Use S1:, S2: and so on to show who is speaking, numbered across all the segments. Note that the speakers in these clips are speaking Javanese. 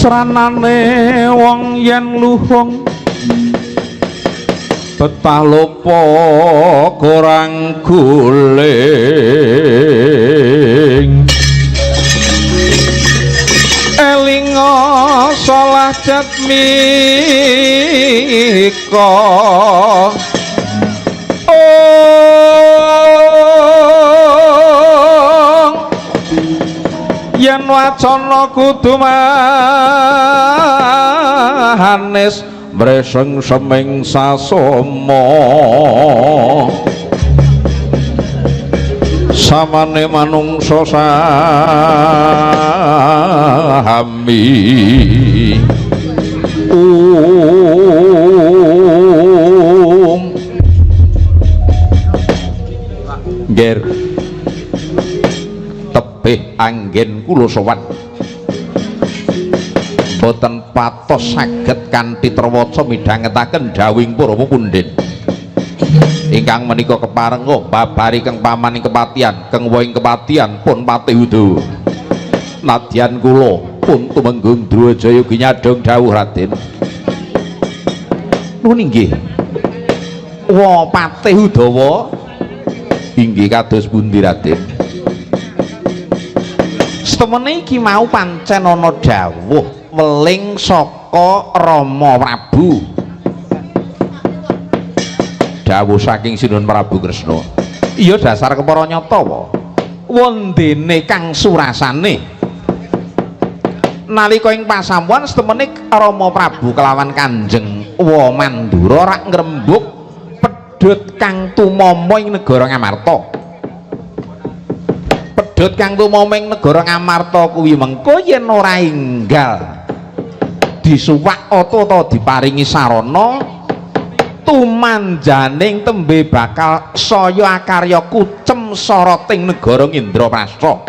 S1: Sranane wong yen luhung betah lopo kurang guling elinga salah jatmika yen wacana kudu manis mreseng seming sasoma samane manungsa sami nger tebih anggen kula sowan boten patos saged kanthi trawaca midhangetaken dawuhing para pupunden ingkang menika keparenga babari keng paman ing kepatihan keng woing kepatihan pun Patih Udawa nadyan kula pun tumenggung Drajaya ginyadong dawuh Raden. Nuwun inggih wa Patih Udawa inggih kados pundi Raden? Setemene iki mau pancen ana dawuh weling saka Rama Prabu, dawuh saking Sinuhun Prabu Kresna. Iya dasar kepara nyata wa wondene kang surasane nalika ing pasamuan setemene Rama Prabu kelawan Kanjeng Wa Mandura rak ngrembug pedhot kang tumama ing negara Ngamarta. Pedhot kang tumama ing negara Ngamarta kuwi mengko yen ora enggal disuwak utawa diparingi sarana tumanjaning tembe bakal saya akarya kucem soroting negara Indraprasta.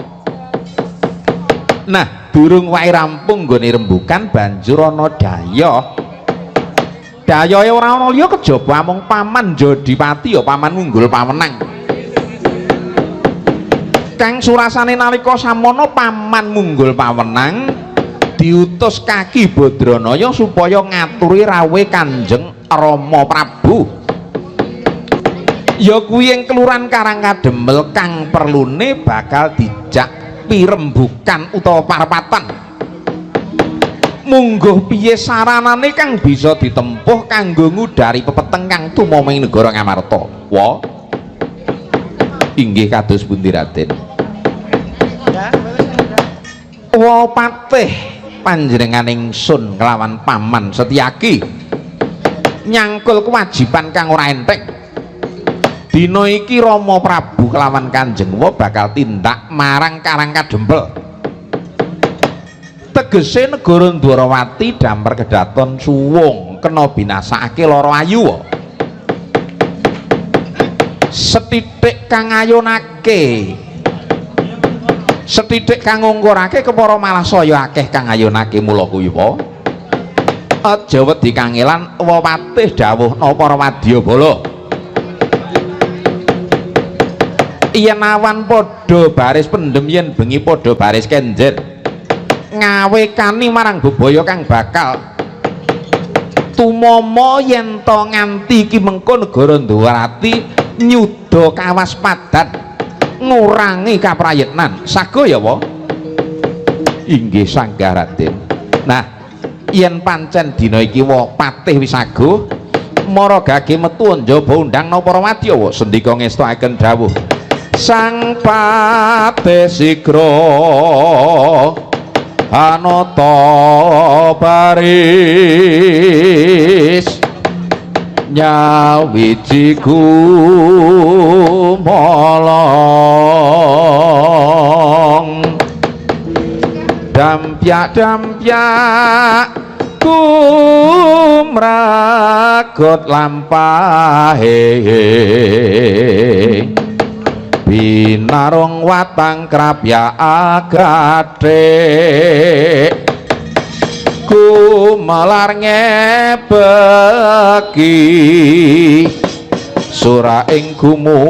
S1: Nah, durung wae rampung nggone rembukan banjur ana dayah. Dayahe ora ana liya kejaba amung paman Jodipati ya paman Munggul Pawenang. Kang surasane nalika samono paman Munggul Pawenang diutus kaki Badranaya supaya ngaturi rawuhe Kanjeng Rama Prabu. Ya kuwi ing kelurahan Karangkademel kang perlune bakal dijak pirembukan utawa parpatan. Mungguh piye saranane kang bisa ditempuh kanggo ngudari pepeteng kang tumama ing negara Ngamarta? Wa inggih kados pundi Raden? Wa patih panjenengan ingsun kelawan paman Setyaki nyangkul kewajiban kang ora enteng. Dina iki Rama Prabu kelawan Kanjeng Wa bakal tindak marang Karangkadempel. Tegese negara Ndwarawati damper kedaton suwung kena binasakake lara ayu. Sethithik kang ayunake, sethithik kang ngungkurake kepara malah saya akeh kang ayunake. Mula kuwi wa aja wedi kangelan wa patih dawuhna para wadyabala. Yen awan padha baris pendem yen bengi padha baris kenjer ngawekani marang bebaya kang bakal tumama yen to nganti iki mengko negara Ndwarawati nyuda kawaspadan ngurangi kaprayitnan. Sago ya wa? Inggih sanggah Raden. Nah, yen pancen dina iki wa patih wis aguh mara gage metu njaba undangna para wadya wa sendika ngestokaken dawuh Sang Patih sigra anata baris nyawiji gumolong dampyak-dampyak kumragot lampahe binarung watang krapyak agathik gumelar ngebeki sura ing gumurung.